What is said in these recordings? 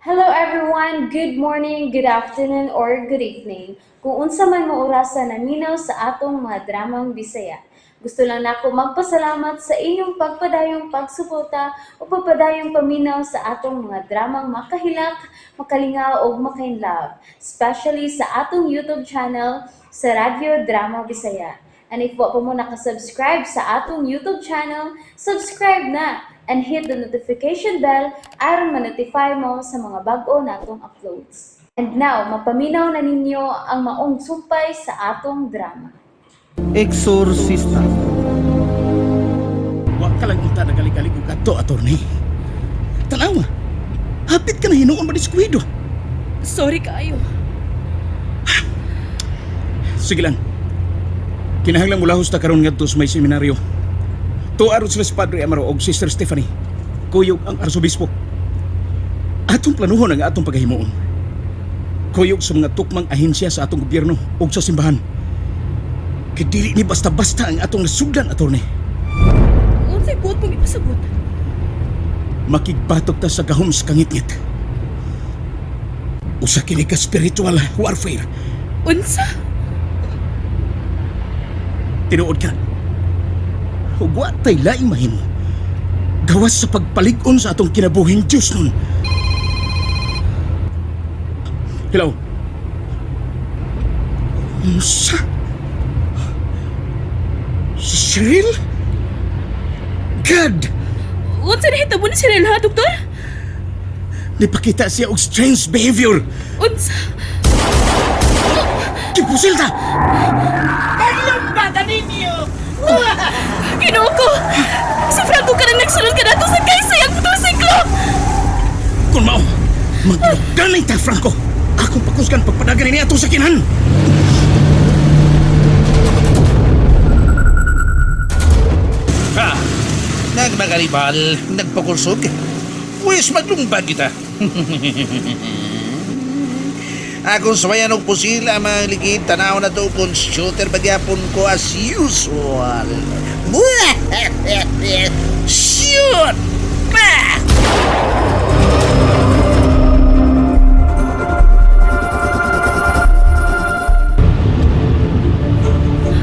Hello everyone! Good morning, good afternoon, or good evening. Kung unsa man mo orasa naminaw sa atong mga dramang Bisaya. Gusto lang nako magpasalamat sa inyong pagpadayong pagsuporta o pagpadayong paminaw sa atong mga dramang makahilak, makalingaw ug makainlove, especially sa atong YouTube channel sa Radyo Drama Bisaya. And if wa pa mo nakasubscribe sa atong YouTube channel, subscribe na and hit the notification bell aron ma-notify mo sa mga bag-o natong uploads. And now, mapaminaw na ninyo ang maong sumpay sa atong drama. Exorcista. Wa ka lang unta nagalig-alig og kadto, attorney. Tanawa. Hapit ka na hinuon madiskuido. Sorry kaayo. Sige lang. Kinahanglan mo lahos ta karon ngadto sa may seminaryo. Tuwa ron sila si Padre Amaro og Sister Stephanie. Kuyog ang arsobispo. Atong planuhon ang atong paghimuon. Kuyog sa mga tukmang ahensya sa atong gobyerno ug sa simbahan. Kay dili ni basta-basta ang atong nasugdan, attorney. Unsay buot mong ipasabot? Makigbatok ta sa gahom sa kangitngit. Usa kini ka spiritual warfare. Unsa? Tinuod ka. Ug wa tay laing mahimo. Gawas sa pagpalig-on sa atong kinabuhing Diyos nun. Hello. Unsa? Si Cheryl? God! Unsa nahitabo ni Cheryl ha, doktor? Nipakita siya og strange behavior. Unsa? Gipusil ta! Ginoo ko! Si Franco ka nang nagsulod ka nato sa kaysa ang motorsiklo! Kung mao, magganay ta, Franco. Akong pakusgan pagpadagan ni atong sakinan. Ha! Nagmakaribal, nagpakusog. Pwes maglumbag kita. Akong suwayan og pusil ang mga ligid, tanaw na to kung shooter bagyapon ko as usual. Shoot! Ah!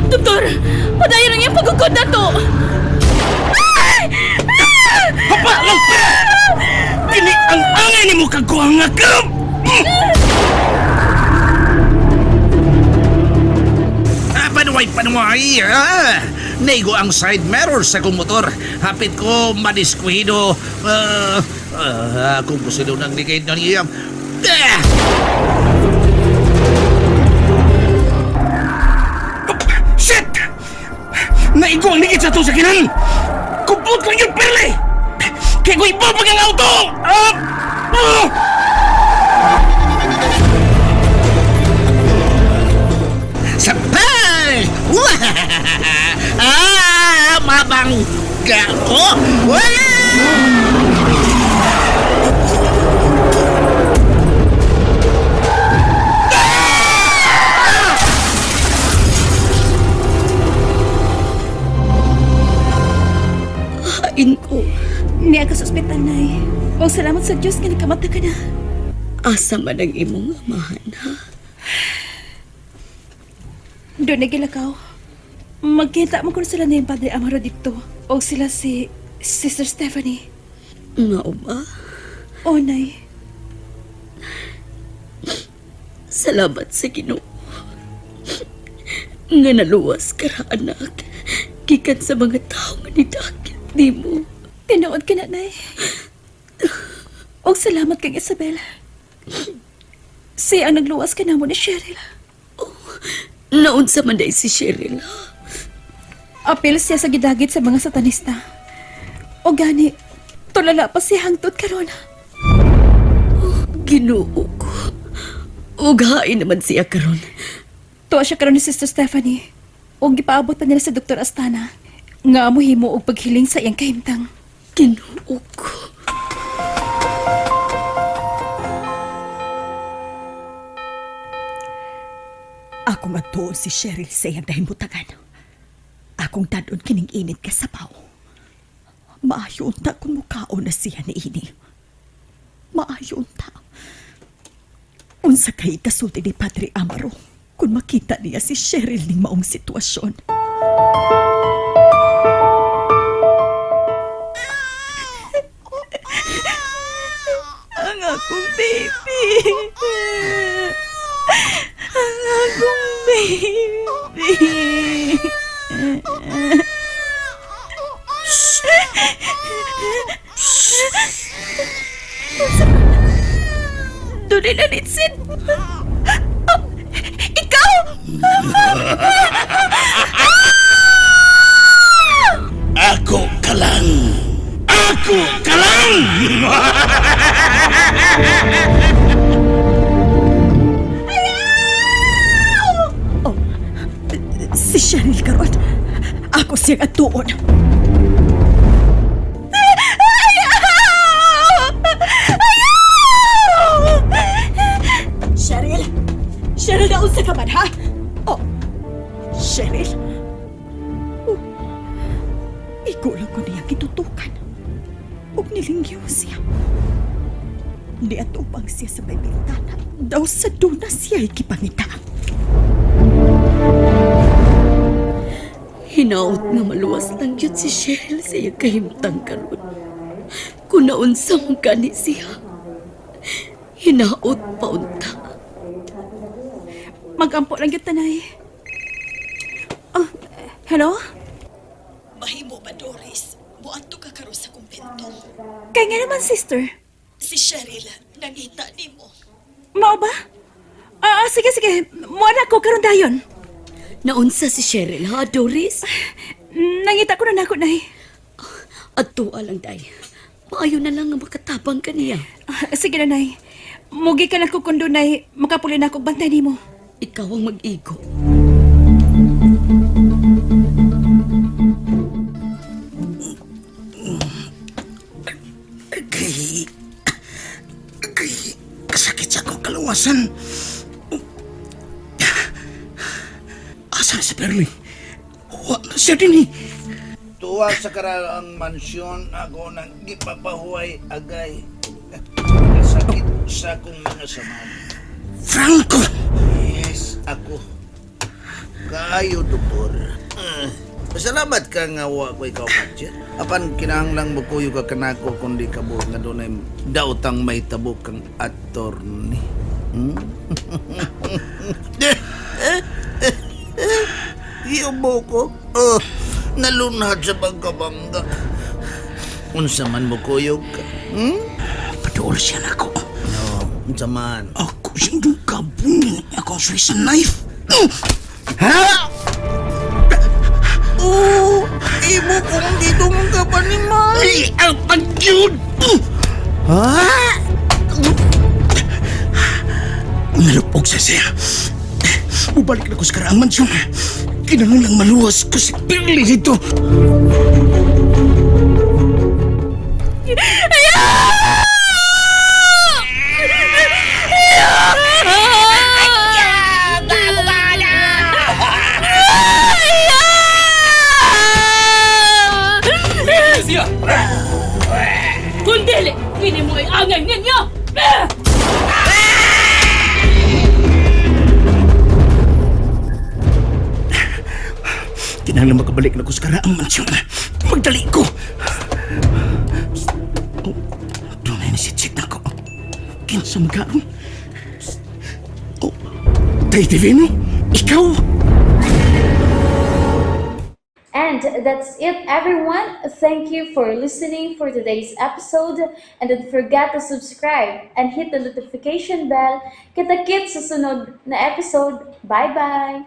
Doktor! Padayon ang iyang pagukod na to! Hapa lang pera! Kini ang angay ni mo kagkuha nga kam! Ah, panuway, panuway! Ah, naigo ang side mirror sa akong motor. Hapit ko madiskuhido. Ah, ah, akong pusil ng ligid na niya. Ah! Shit! Naigo ang ligid sa atong sakinan! Kupot lang yung perle! Kaya ko ibabag ang auto! Ah! Ah! Sapay! Ah! Mabangga ko! Wah! Hain ko. Niya ka sa ospital, Nay. Og salamat sa Diyos nga nakamata ka na. Asa man ang imong amahan, ha? Doon na gilakaw. Magkita mo kung sila na yung Padre Amaro dito. O sila si Sister Stephanie. Mao ba? O, Nay. Salamat sa Ginoo. Nga naluwas ka ra, anak. Gikan sa mga tao nga nidakit nimo. Tinuod ka na, Nay. Og salamat kang Isabel. Siya ang nagluwas ka namo ni Cheryl. Naunsa man day si Cheryl, ha? Apil siya sa gidagit sa mga satanista. O gani, tulala pa siya hangtod karon. Ginoo ko. Ug hain naman siya karon. Tuwa siya karon ni Sister Stephanie. Og gipaabot pa nila sa Dr. Astana. Nga mohimo og paghiling sa iyang kahimtang. Ginoo ko. Akong adtuon si Cheryl sa iyang dahimutangan. Akong dadon kining init ka sabaw. Maayo unta kung mukaon na siya ni ini. Maayo unta. Unsa kay kasulti ni Padre Amaro kung makita niya si Cheryl ning maong sitwasyon? Ang akong baby. Ang akong baby. Doon na litsin. Ikaw! Ako ka lang! Ako ka lang! Oh, si Cheryl karon. Ako siyang atuon. Cheryl! Cheryl, naunsa ka man, ha? Oh, Cheryl? Oh, ikaw lang ko niyang gitutukan. Ug nilingyo siya. Niatupang siya sa may bintana. Daw sa duna siya ikipangita. Hinaot nga maluwas lang yun si Cheryl sa iyang kahimtang karon. Kung naunsa man gani siya, hinaot pa unta. Magampo lang gyud tanay. Oh, hello? Mahimo ba, Doris? Buadto ka karon sa kumbento. Kay nga naman, sister. Si Cheryl, nangita nimo. Mao ba? Ah, ah, sige, sige. Muana ko karon dayon. Naunsa si Cheryl ha, Doris? Nangita ko na nako, nay. Adtoa lang day. Maayo na lang nga makatabang ka niya. Ah, sige na, nay. Mugi ka lang ko kundo, nay. Makapuli na akong bantay nimo. Ikaw ang mag-igo. Kay... Kay... Kasakit sa akong kaluwasan. Asa na si Perly? Wa na siya din eh. Tuwa sa karaang mansyon ako nang gipapahuway agay. Kasakit sa akong mga saman. Franco! Yes, ako. Kaayo, doktor. Pasalamat ka nga wa ko ikaw budget. Apan kinahanglang mukuyo ka kanako kundi kabuot nga dunay daotang may tabo kang attorney. Hmm? Iubo ko. Oh, nalunhad sa pagkabangga. Unsa man mo kuyog ka? Hmm? Paduol siya na ako. No, unsa man? Ako siyang dungkabong. Ako ang Swiss knife. Ha? Oo, imo kong gidunggaban ni Mike. Ay, ang pagyud! Ha? Nalupog sa siya. Bubalik na ko sa karaang mansyon. Kinahanglang maluwas ko si Perly dito. Kung dili, kini mo ay angay ninyo! Kinahanglan makabalik na ko sa karaang mansyon. Magdali ko! Oh, doon na si Chick na ko. Kinsa magaron? Oh, Tay Divino? Ikaw? And that's it, everyone. Thank you for listening for today's episode. And don't forget to subscribe and hit the notification bell. Kita-kits sa sunod na episode. Bye-bye!